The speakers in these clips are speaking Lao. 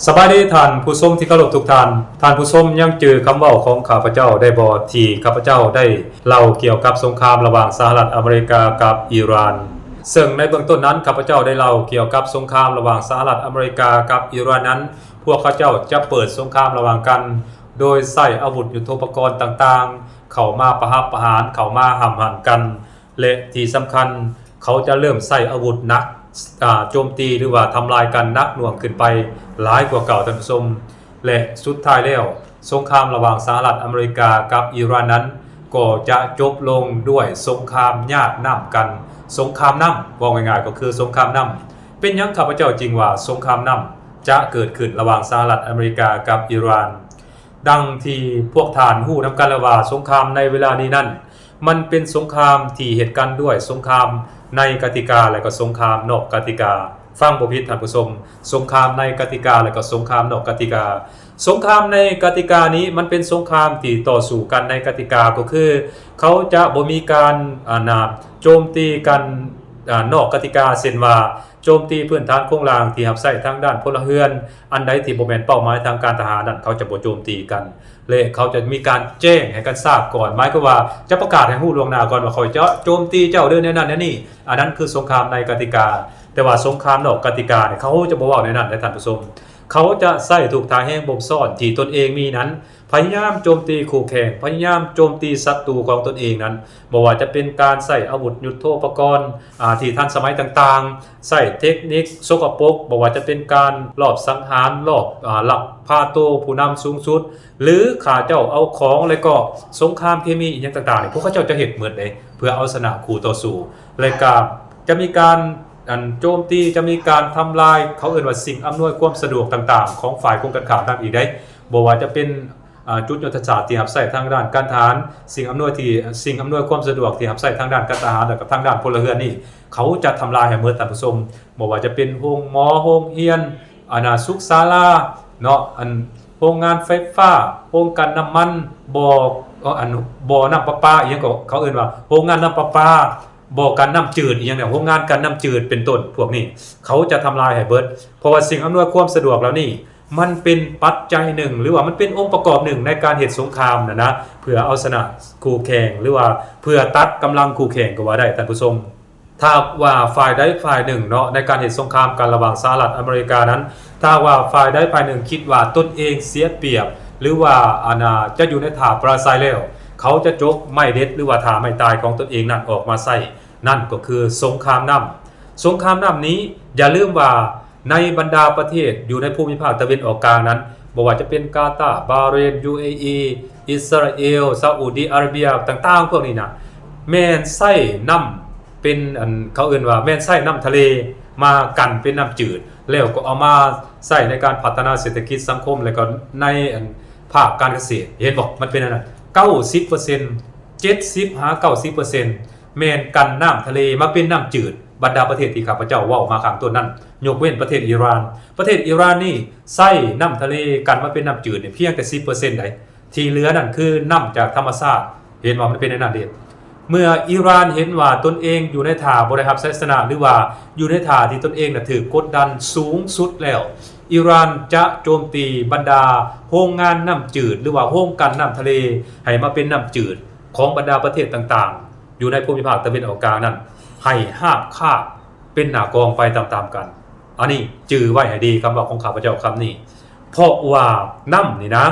ສະບາຍດີທ່ານຜູ້ຊົມທີ່ເຄົາລົບທຸກທ່ານ. ທ່ານຜູ້ຊົມຍັງຈື່ຄຳເວົ້າຂອງຂ້າພະເຈົ້າໄດ້ບໍ່ ທີ່ຂ້າພະເຈົ້າໄດ້ເລົ່າກ່ຽວກັບສົງຄາມລະຫວ່າງສະຫະລັດອາເມລິກາກັບອີຣານ? ເຊິ່ງໃນເບື້ອງຕົ້ນນັ້ນ ຂ້າພະເຈົ້າໄດ້ເລົ່າກ່ຽວກັບສົງຄາມລະຫວ່າງສະຫະລັດອາເມລິກາກັບອີຣານນັ້ນ ພວກເຂົາເຈົ້າຈະເປີດສົງຄາມລະຫວ່າງກັນ ໂດຍໃຊ້ອາວຸດຍຸດໂທປະກອນຕ່າງໆ ເຂົ້າມາປະຫັບປະຫານ ເຂົ້າມາຫ້ຳຫັນກັນ ແລະ ທີ່ສຳຄັນ ເຂົາຈະເລີ່ມໃຊ້ອາວຸດໜັກ ອາ ໂຈມຕີ ຫຼືວ່າທຳລາຍກັນໜັກໜ່ວງຂຶ້ນໄປຫຼາຍກວ່າເກົ່າ, ທ່ານຜູ້ຊົມ. ແລະ ສຸດທ້າຍແລ້ວ ສົງຄາມລະຫວ່າງສະຫະລັດອາເມລິກາກັບອີຣານນັ້ນ ກໍຈະຈົບລົງດ້ວຍສົງຄາມຍາດນ້ຳກັນ, ສົງຄາມນ້ຳ, ເວົ້າງ່າຍໆກໍຄືສົງຄາມນ້ຳ. ເປັນຫຍັງຂ້າພະເຈົ້າຈຶ່ງວ່າສົງຄາມນ້ຳຈະເກີດຂຶ້ນລະຫວ່າງສະຫະລັດອາເມລິກາກັບອີຣານ? ດັ່ງທີ່ພວກທ່ານຮູ້ນຳກັນແລ້ວວ່າ ສົງຄາມໃນເວລານີ້ນັ້ນ ມັນເປັນສົງຄາມທີ່ເຮັດກັນດ້ວຍສົງຄາມໃນກະຕິກາ ແລະ ກໍສົງຄາມນອກກະຕິກາ. ຟັງບໍ່ຜິດທ່ານຜູ້ຊົມ, ສົງຄາມໃນກະຕິກາ ແລະ ກໍສົງຄາມນອກກະຕິກາ. ສົງຄາມໃນກະຕິການີ້ ມັນເປັນສົງຄາມທີ່ຕໍ່ສູ້ກັນໃນກະຕິກາ, ກໍຄືເຂົາຈະບໍ່ມີການ ອັນນ່າ ໂຈມຕີກັນ ອາ ນອກກະຕິກາ, ເຊັ່ນວ່າ ໂຈມຕີພື້ນຖານໂຄງລ່າງທີ່ຮັບໃຊ້ທາງດ້ານພົນລະເຮືອນ, ອັນໃດທີ່ບໍ່ແມ່ນເປົ້າໝາຍທາງການທະຫານນັ້ນ ເຂົາຈະບໍ່ໂຈມຕີກັນ ແລະ ເຂົາຈະມີການແຈ້ງໃຫ້ກັນຊາບກ່ອນ, ໝາຍຄວາມວ່າຈະປະກາດໃຫ້ຮູ້ລ່ວງໜ້າກ່ອນວ່າ ຂ້ອຍຈະໂຈມຕີເຈົ້າເດີ ແນວນັ້ນແນວນີ້. ອັນນັ້ນຄືສົງຄາມໃນກະຕິກາ, ແຕ່ວ່າສົງຄາມນອກກະຕິການີ້ ເຂົາຈະບໍ່ເວົ້າແນວນັ້ນເດ້ທ່ານຜູ້ຊົມ. ເຂົາຈະໃຊ້ທຸກທ່າແຮງບົບຊ້ອນທີ່ຕົນເອງມີນັ້ນ ພະຍາຍາມໂຈມຕີຄູ່ແຂ່ງ, ພະຍາຍາມໂຈມຕີສັດຕູຂອງຕົນເອງນັ້ນ, ບໍ່ວ່າຈະເປັນການໃຊ້ອາວຸດຍຸດໂທປະກອນ ອາ ທີ່ທັນສະໄໝຕ່າງໆ, ໃຊ້ເຕັກນິກສົກກະປົກ, ບໍ່ວ່າຈະເປັນການລອບສັງຫານ, ລອບ ອາ ລັກພາໂຕຜູ້ນຳສູງສຸດ ຫຼື ຂ້າເຈົ້າເອົາຂອງ ແລະ ກໍສົງຄາມເຄມີອີ່ຫຍັງຕ່າງໆນີ້ ພວກເຂົາເຈົ້າຈະເຮັດໝົດເດ້ ເພື່ອເອົາຊະນະຄູ່ຕໍ່ສູ້. ແລະ ກະຈະມີການ ອັນ ໂຈມຕີ, ຈະມີການທຳລາຍ ເຂົາເອີ້ນວ່າສິ່ງອຳນວຍຄວາມສະດວກຕ່າງໆ ຂອງຝ່າຍກົງກັນຂ້າມນຳອີກເດ້. ບໍ່ວ່າຈະເປັນ ອາ ຈຸດຍຸດທະສາດທີ່ຮັບໃຊ້ທາງດ້ານການທະຫານ, ສິ່ງອຳນວຍທີ່ ສິ່ງອຳນວຍຄວາມສະດວກທີ່ຮັບໃຊ້ທາງດ້ານການທະຫານ ແລະ ກັບທາງດ້ານພົນລະເຮືອນນີ້ ເຂົາຈະທຳລາຍໃຫ້ໝົດທ່ານຜູ້ຊົມ. ບໍ່ວ່າຈະເປັນໂຮງໝໍ, ໂຮງຮຽນ, ອັນນ່າ ສຸກສາລາເນາະ, ອັນ ໂຮງງານໄຟຟ້າ, ໂຮງກັ່ນນ້ຳມັນ, ບໍ່ ເອີ ອັນ ບໍ່ນ້ຳປະປາ ອີ່ຫຍັງກໍເຂົາເອີ້ນວ່າໂຮງງານນ້ຳປະປາ, ບໍ່ກັ່ນນ້ຳຈືດ ອີ່ຫຍັງນີ້ ໂຮງງານກັ່ນນ້ຳຈືດເປັນຕົ້ນ ພວກນີ້ເຂົາຈະທຳລາຍໃຫ້ເບິດ. ເພາະວ່າສິ່ງອຳນວຍຄວາມສະດວກເຫຼົ່ານີ້ ມັນເປັນປັດໄຈໜຶ່ງ ຫຼືວ່າມັນເປັນອົງປະກອບໜຶ່ງໃນການເຮັດສົງຄາມນັ້ນນະ ເພື່ອເອົາຊະນະຄູ່ແຂ່ງ ຫຼືວ່າເພື່ອຕັດກຳລັງຄູ່ແຂ່ງກໍວ່າໄດ້ທ່ານຜູ້ຊົມ. ຖ້າຫາກວ່າຝ່າຍໃດຝ່າຍໜຶ່ງເນາະ ໃນການເຮັດສົງຄາມກັນລະຫວ່າງສະຫະລັດອາເມລິການັ້ນ ຖ້າຫາກວ່າຝ່າຍໃດຝ່າຍໜຶ່ງຄິດວ່າຕົນເອງເສຍປຽບ ຫຼືວ່າ ອັນນ່າ ຈະຢູ່ໃນທ່າປະລາໄຊແລ້ວ ເຂົາຈະຈົກໄມ້ເດັດ ຫຼືວ່າທ່າໄມ້ຕາຍຂອງຕົນເອງນັ້ນອອກມາໃຊ້ ນັ້ນກໍຄືສົງຄາມນ້ຳ. ສົງຄາມນ້ຳນີ້ ຢ່າລືມວ່າ ໃນບັນດາປະເທດຢູ່ໃນພູມິພາກຕາເວັນອອກກາງນັ້ນ ບໍ່ວ່າຈະເປັນກາຕາ, ບາເຣນ, ຢູເອອີ, ອິດສະຣາເອລ, ຊາອຸດີອາຣາເບຍ ຕ່າງໆ ພວກນີ້ນະ ແມ່ນໃຊ້ນ້ຳເປັນ ອັນ ເຂົາເອີ້ນວ່າແມ່ນໃຊ້ນ້ຳທະເລມາກັ່ນເປັນນ້ຳຈືດ ແລ້ວກໍເອົາມາໃຊ້ໃນການພັດທະນາເສດຖະກິດສັງຄົມ ແລ້ວກໍໃນ ອັນ ພາກການກະເສດ. ເຫັນບໍ່? ມັນເປັນອັນນັ້ນ ເກົ້າສິບເປີເຊັນ ເຈັດສິບຫາເກົ້າສິບເປີເຊັນ ແມ່ນກັ່ນນ້ຳທະເລມາເປັນນ້ຳຈືດ. ບັນດາປະເທດທີ່ຂ້າພະເຈົ້າເວົ້າມາຂ້າງຕົ້ນນັ້ນ ຍົກເວັ້ນປະເທດອີຣານ. ປະເທດອີຣານນີ້ໃຊ້ນ້ຳທະເລກັ່ນມາເປັນນ້ຳຈືດນີ້ພຽງແຕ່ສິບເປີເຊັນໃດ໋ ທີ່ເຫຼືອນັ້ນຄືນ້ຳຈາກທຳມະຊາດ. ເຫັນບໍ່? ມັນເປັນແນວນັ້ນເດ້. ເມື່ອອີຣານເຫັນວ່າຕົນເອງຢູ່ໃນທ່າບໍ່ໄດ້ຮັບໄຊຊະນະ ຫຼືວ່າຢູ່ໃນທ່າທີ່ຕົນເອງນະຖືກກົດດັນສູງສຸດແລ້ວ, ອີຣານຈະໂຈມຕີບັນດາໂຮງງານນ້ຳຈືດ ຫຼືວ່າໂຮງກັ່ນນ້ຳທະເລໃຫ້ມາເປັນນ້ຳຈືດຂອງບັນດາປະເທດຕ່າງໆ ຢູ່ໃນພູມິພາກຕາເວັນອອກກາງນັ້ນ ໃຫ້ຮາບຄາບເປັນໜ້າກອງໄປຕາມໆກັນ. ອັນນີ້ຈື່ໄວ້ໃຫ້ດີ ຄຳເວົ້າຂອງຂ້າພະເຈົ້າຄຳນີ້. ເພາະວ່ານ້ຳນີ້ນະ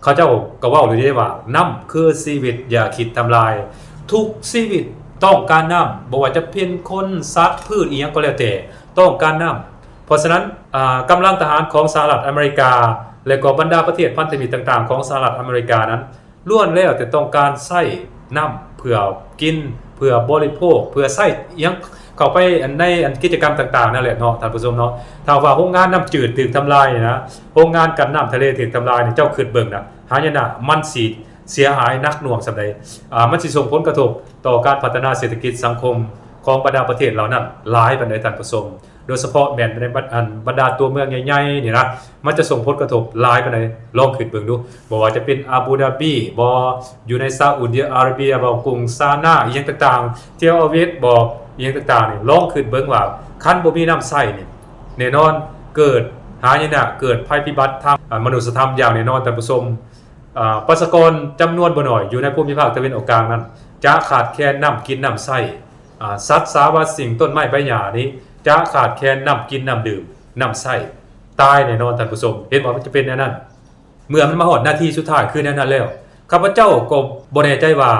ເຂົາເຈົ້າກໍເວົ້າຢູ່ເດ້ວ່າ ນ້ຳຄືຊີວິດ ຢ່າຄິດທຳລາຍ. ທຸກຊີວິດຕ້ອງການນ້ຳ ບໍ່ວ່າຈະເປັນຄົນ, ສັດ, ພືດ ອີ່ຫຍັງກໍແລ້ວແຕ່ ຕ້ອງການນ້ຳ. ເພາະສະນັ້ນ ອາ ກຳລັງທະຫານຂອງສະຫະລັດອາເມລິກາ ແລະ ກໍບັນດາປະເທດພັນທະມິດຕ່າງໆຂອງສະຫະລັດອາເມລິການັ້ນ ລ້ວນແລ້ວແຕ່ຕ້ອງການໃຊ້ນ້ຳເພື່ອກິນ, ເພື່ອບໍລິໂພກ, ເພື່ອໃຊ້ຫຍັງເຂົ້າໄປອັນໃນອັນກິດຈະກຳຕ່າງໆນັ້ນແຫຼະເນາະ ທ່ານຜູ້ຊົມເນາະ. ຖ້າວ່າໂຮງງານນ້ຳຈືດຖືກທຳລາຍນະ, ໂຮງງານກັ່ນນ້ຳທະເລຖືກທຳລາຍນີ້ ເຈົ້າຄິດເບິ່ງນະ ຫາຍະນະມັນຊິເສຍຫາຍໜັກໜ່ວງສ່ຳໃດ. ອາ ມັນຊິສົ່ງຜົນກະທົບຕໍ່ການພັດທະນາເສດຖະກິດສັງຄົມຂອງບັນດາປະເທດເຫຼົ່ານັ້ນຫຼາຍປານໃດ ທ່ານຜູ້ຊົມ. ໂດຍສະເພາະແມ່ນໃນບັນ ອັນ ບັນດາຕົວເມືອງໃຫຍ່ໆນີ້ນະ ມັນຈະສົ່ງຜົນກະທົບຫຼາຍປານໃດ ລອງຄິດເບິ່ງດູ. ບໍ່ວ່າຈະເປັນອາບູດາບີບໍ ຢູ່ໃນຊາອຸດີອາຣາເບຍບໍ ກຸງຊານາ ອີ່ຫຍັງຕ່າງໆ ເທວອາວິດບໍ ອີ່ຫຍັງຕ່າງໆນີ້ ລອງຄິດເບິ່ງວ່າ ຄັນບໍ່ມີນ້ຳໃຊ້ນີ້ ແນ່ນອນເກີດ ຫາຍະນະ ເກີດໄພພິບັດທາງ ອາ ມະນຸດສະທຳຢ່າງແນ່ນອນ, ທ່ານຜູ້ຊົມ. ອາ ປະຊາກອນຈຳນວນບໍ່ໜ້ອຍຢູ່ໃນພູມິພາກຕາເວັນອອກກາງນັ້ນ ຈະຂາດແຄນນ້ຳກິນນ້ຳໃຊ້. ອາ ສັດສາວະສິ່ງ ຕົ້ນໄມ້ໃບຫຍ້ານີ້ ຈະຂາດແຄນນ້ຳກິນນ້ຳດື່ມ ນ້ຳໃຊ້ ຕາຍແນ່ນອນ, ທ່ານຜູ້ຊົມ. ເຫັນບໍ່? ມັນຈະເປັນແນວນັ້ນ. ເມື່ອມັນມາຮອດນາທີສຸດທ້າຍຄືແນວນັ້ນແລ້ວ, ຂ້າພະເຈົ້າກໍບໍ່ແນ່ໃຈວ່າ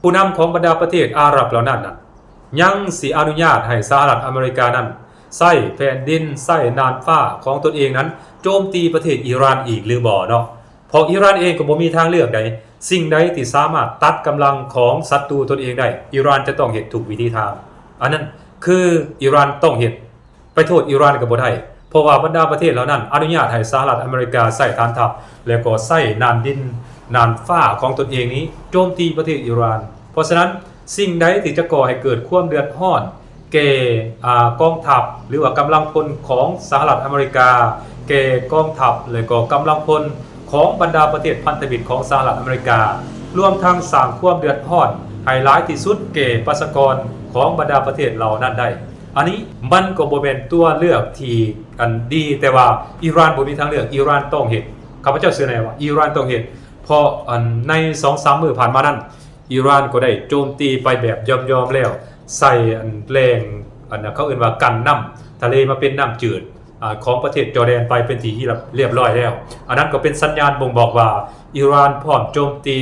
ຜູ້ນຳຂອງບັນດາປະເທດອາຣັບເຫຼົ່ານັ້ນນະ ຍັງຊິອະນຸຍາດໃຫ້ສະຫະລັດອາເມລິການັ້ນ ໃຊ້ແຜ່ນດິນ, ໃຊ້ນ່ານຟ້າຂອງຕົນເອງນັ້ນ ໂຈມຕີປະເທດອີຣານອີກຫຼືບໍ່ເນາະ? ເພາະອີຣານເອງກໍບໍ່ມີທາງເລືອກໃດ. ສິ່ງໃດທີ່ສາມາດຕັດກຳລັງຂອງສັດຕູຕົນເອງໄດ້, ອີຣານຈະຕ້ອງເຮັດທຸກວິທີທາງ. ອັນນັ້ນຄືອີຣານຕ້ອງເຮັດ. ໄປໂທດອີຣານກໍບໍ່ໄດ້, ເພາະວ່າບັນດາປະເທດເຫຼົ່ານັ້ນອະນຸຍາດໃຫ້ສະຫະລັດອາເມລິກາໃຊ້ຖານທັບ ແລະ ກໍໃຊ້ນ່ານດິນ, ນ່ານຟ້າຂອງຕົນເອງນີ້ ໂຈມຕີປະເທດອີຣານ. ເພາະສະນັ້ນ, ສິ່ງໃດທີ່ຈະກໍ່ໃຫ້ເກີດຄວາມເດືອດຮ້ອນແກ່ ອາ ກອງທັບ ຫຼືວ່າກຳລັງພົນຂອງສະຫະລັດອາເມລິກາ, ແກ່ກອງທັບ ແລະ ກໍກຳລັງພົນຂອງບັນດາປະເທດພັນທະມິດຂອງສະຫະລັດອາເມລິກາ, ລວມທັງສ້າງຄວາມເດືອດຮ້ອນໃຫ້ຫຼາຍທີ່ສຸດແກ່ປະຊາກອນຂອງບັນດາປະເທດເຫຼົ່ານັ້ນໄດ້. ອັນນີ້ມັນກໍບໍ່ແມ່ນຕົວເລືອກທີ່ ອັນ ດີ, ແຕ່ວ່າອີຣານບໍ່ມີທາງເລືອກ, ອີຣານຕ້ອງເຮັດ. ຂ້າພະເຈົ້າເຊື່ອແນ່ວ່າອີຣານຕ້ອງເຮັດ, ເພາະ ອັນ ໃນສອງສາມມື້ຜ່ານມານັ້ນ ອີຣານກໍໄດ້ໂຈມຕີໄປແບບຢ່ອມໆແລ້ວ, ໃສ່ ອັນ ແຫຼ່ງ ອັນ ເຂົາເອີ້ນວ່າກັນນ້ຳທະເລມາເປັນນ້ຳຈືດ ອາ ຂອງປະເທດຈໍແດນໄປເປັນທີ່ຮຽບ ຮຽບຮ້ອຍແລ້ວ. ອັນນັ້ນກໍເປັນສັນຍານບົ່ງບອກວ່າ ອີຣານພ້ອມໂຈມຕີ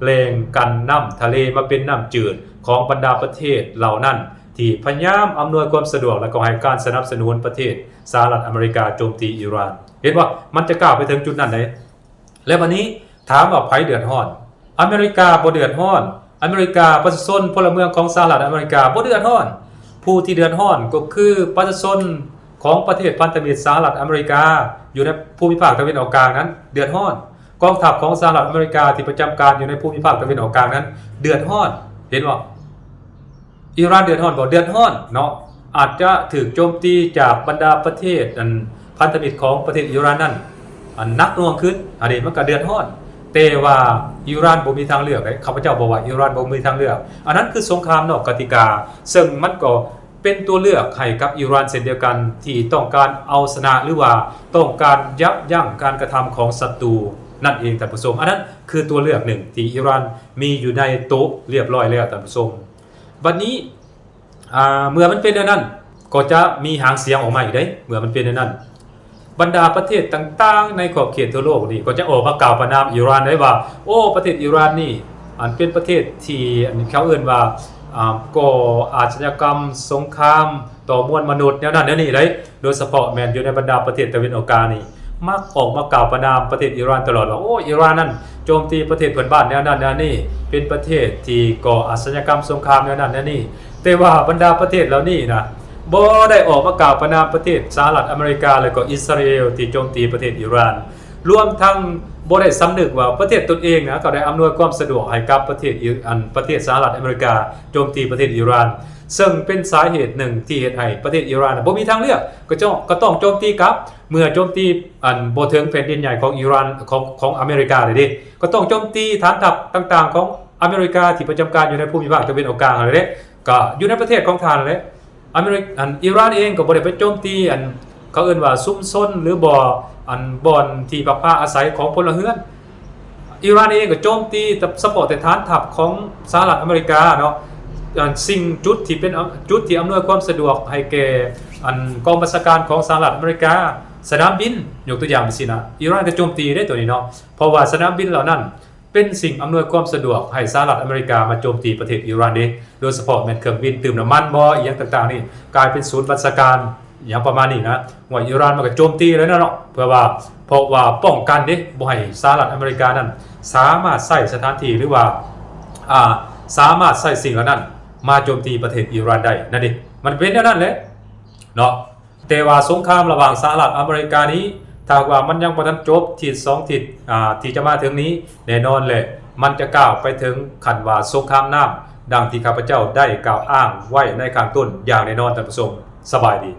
ແຫຼ່ງກັນນ້ຳທະເລມາເປັນນ້ຳຈືດຂອງບັນດາປະເທດເຫຼົ່ານັ້ນ ທີ່ພະຍາຍາມອຳນວຍຄວາມສະດວກ ແລະ ກໍໃຫ້ການສະໜັບສະໜູນປະເທດສະຫະລັດອາເມລິກາໂຈມຕີອີຣານ. ເຫັນບໍ່? ມັນຈະກ້າວໄປເຖິງຈຸດນັ້ນໃດ. ແລ້ວບັດນີ້ຖາມວ່າໃຜເດືອດຮ້ອນ? ອາເມລິກາບໍ່ເດືອດຮ້ອນ. ອາເມລິກາ, ປະຊາຊົນ ພົນລະເມືອງຂອງສະຫະລັດອາເມລິກາບໍ່ເດືອດຮ້ອນ. ຜູ້ທີ່ເດືອດຮ້ອນກໍຄືປະຊາຊົນຂອງປະເທດພັນທະມິດສະຫະລັດອາເມລິກາ ຢູ່ໃນພູມິພາກຕາເວັນອອກກາງນັ້ນເດືອດຮ້ອນ. ກອງທັບຂອງສະຫະລັດອາເມລິກາທີ່ປະຈຳການຢູ່ໃນພູມິພາກຕາເວັນອອກກາງນັ້ນເດືອດຮ້ອນ. ເຫັນບໍ່? ອີຣານເດືອດຮ້ອນບໍ່? ເດືອດຮ້ອນເນາະ. ອາດຈະຖືກໂຈມຕີຈາກບັນດາປະເທດ ອັນ ພັນທະມິດຂອງປະເທດອີຣານນັ້ນ ອັນ ໜັກໜ່ວງຂຶ້ນ, ອັນນີ້ມັນກໍເດືອດຮ້ອນ. ແຕ່ວ່າອີຣານບໍ່ມີທາງເລືອກເດ້. ຂ້າພະເຈົ້າບອກວ່າອີຣານບໍ່ມີທາງເລືອກ. ອັນນັ້ນຄືສົງຄາມນອກກະຕິກາ, ເຊິ່ງມັນກໍເປັນຕົວເລືອກໃຫ້ກັບອີຣານເຊັ່ນດຽວກັນ ທີ່ຕ້ອງການເອົາຊະນະ ຫຼືວ່າຕ້ອງການຢັບຢັ້ງການກະທຳຂອງສັດຕູນັ້ນເອງ, ທ່ານຜູ້ຊົມ. ອັນນັ້ນຄືຕົວເລືອກໜຶ່ງທີ່ອີຣານມີຢູ່ໃນໂຕະຮຽບຮ້ອຍແລ້ວ, ທ່ານຜູ້ຊົມ. ບັດນີ້ ອາ ເມື່ອມັນເປັນແນວນັ້ນ ກໍຈະມີຫາງສຽງອອກມາອີກເດ້. ເມື່ອມັນເປັນແນວນັ້ນ ບັນດາປະເທດຕ່າງໆໃນຂອບເຂດທົ່ວໂລກນີ້ ກໍຈະອອກມາກ່າວປະນາມອີຣານໄດ້ວ່າ ໂອ້ ປະເທດອີຣານນີ້ ອັນ ເປັນປະເທດທີ່ ອັນ ເຂົາເອີ້ນວ່າ ອາ ກໍ່ອາຊະຍາກຳສົງຄາມຕໍ່ມວນມະນຸດ ແນວນັ້ນແນວນີ້ເດ້. ໂດຍສະເພາະແມ່ນຢູ່ໃນບັນດາປະເທດຕາເວັນອອກກາງນີ້ ມັກອອກມາກ່າວປະນາມປະເທດອີຣານຕະຫຼອດວ່າ ໂອ້ ອີຣານນັ້ນໂຈມຕີປະເທດເພື່ອນບ້ານແນວນັ້ນແນວນີ້, ເປັນປະເທດທີ່ກໍ່ອາຊະຍາກຳສົງຄາມແນວນັ້ນແນວນີ້. ແຕ່ວ່າບັນດາປະເທດເຫຼົ່ານີ້ນະ ບໍ່ໄດ້ອອກມາກ່າວປະນາມປະເທດສະຫະລັດອາເມລິກາ ແລະ ກໍອິດສະຣາເອລທີ່ໂຈມຕີປະເທດອີຣານ, ລວມທັງບໍ່ໄດ້ສຳນຶກວ່າປະເທດຕົນເອງນະ ກໍໄດ້ອຳນວຍຄວາມສະດວກໃຫ້ກັບປະເທດອີ ອັນ ປະເທດສະຫະລັດອາເມລິກາໂຈມຕີປະເທດອີຣານ. ເຊິ່ງເປັນສາເຫດໜຶ່ງທີ່ເຮັດໃຫ້ປະເທດອີຣານບໍ່ມີທາງເລືອກ, ກໍຈະ ກໍຕ້ອງໂຈມຕີກັບ. ເມື່ອໂຈມຕີ ອັນ ບໍ່ເຖິງແຜ່ນດິນໃຫຍ່ຂອງອີຣານ ຂອງ ຂອງອາເມລິກາເດ້ ກໍຕ້ອງໂຈມຕີຖານທັບຕ່າງໆຂອງອາເມລິກາທີ່ປະຈຳການຢູ່ໃນພູມິພາກຕາເວັນອອກກາງຫັ້ນເດ້, ກໍຢູ່ໃນປະເທດຂອງທ່ານຫັ້ນແຫຼະ. ອາເມລິ ອັນ ອີຣານເອງກໍບໍ່ໄດ້ໄປໂຈມຕີ ອັນ ເຂົາເອີ້ນວ່າຊຸມຊົນ ຫຼືບໍ່ ອັນ ບ່ອນທີ່ພັກພາອາໄສຂອງພົນລະເຮືອນ. ອີຣານເອງກໍໂຈມຕີສະເພາະແຕ່ຖານທັບຂອງສະຫະລັດອາເມລິກາເນາະ, ອັນ ສິ່ງ ຈຸດທີ່ເປັນ ອຳ ຈຸດທີ່ອຳນວຍຄວາມສະດວກໃຫ້ແກ່ ອັນ ກອງບັນຊາການຂອງສະຫະລັດອາເມລິກາ, ສະໜາມບິນ ຍົກຕົວຢ່າງຈັ່ງຊີ້ນະ, ອີຣານກໍໂຈມຕີເດ້ໂຕນີ້ເນາະ, ເພາະວ່າສະໜາມບິນເຫຼົ່ານັ້ນ ເປັນສິ່ງອຳນວຍຄວາມສະດວກໃຫ້ສະຫະລັດອາເມລິກາມາໂຈມຕີປະເທດອີຣານເດ້, ໂດຍສະເພາະແມ່ນເຄື່ອງບິນຕື່ມນ້ຳມັນບໍ ອີ່ຫຍັງຕ່າງໆນີ້ ກາຍເປັນສູນບັນຊາການ ອີ່ຫຍັງປະມານນີ້ນະ. ວ່າອີຣານມັນກໍໂຈມຕີແລ້ວເນາະ, ເພື່ອວ່າ ເພາະວ່າປ້ອງກັນເດ້ ບໍ່ໃຫ້ສະຫະລັດອາເມລິການັ້ນສາມາດໃຊ້ສະຖານທີ່ ຫຼືວ່າ ອາ ສາມາດໃຊ້ສິ່ງເຫຼົ່ານັ້ນມາໂຈມຕີປະເທດອີຣານໄດ້ນັ້ນເດ້. ມັນເປັນແນວນັ້ນແຫຼະເນາະ. ແຕ່ວ່າສົງຄາມລະຫວ່າງສະຫະລັດອາເມລິການີ້ ຖ້າຫາກວ່າມັນຍັງບໍ່ທັນຈົບ ທີສອງ ທີ ອາ ທີ່ຈະມາເຖິງນີ້, ແນ່ນອນແຫຼະ ມັນຈະກ້າວໄປເຖິງຂັ້ນວ່າສົງຄາມນ້ຳ, ດັ່ງທີ່ຂ້າພະເຈົ້າໄດ້ກ່າວອ້າງໄວ້ໃນຂ້າງຕົ້ນຢ່າງແນ່ນອນ, ທ່ານຜູ້ຊົມ. ສະບາຍດີ.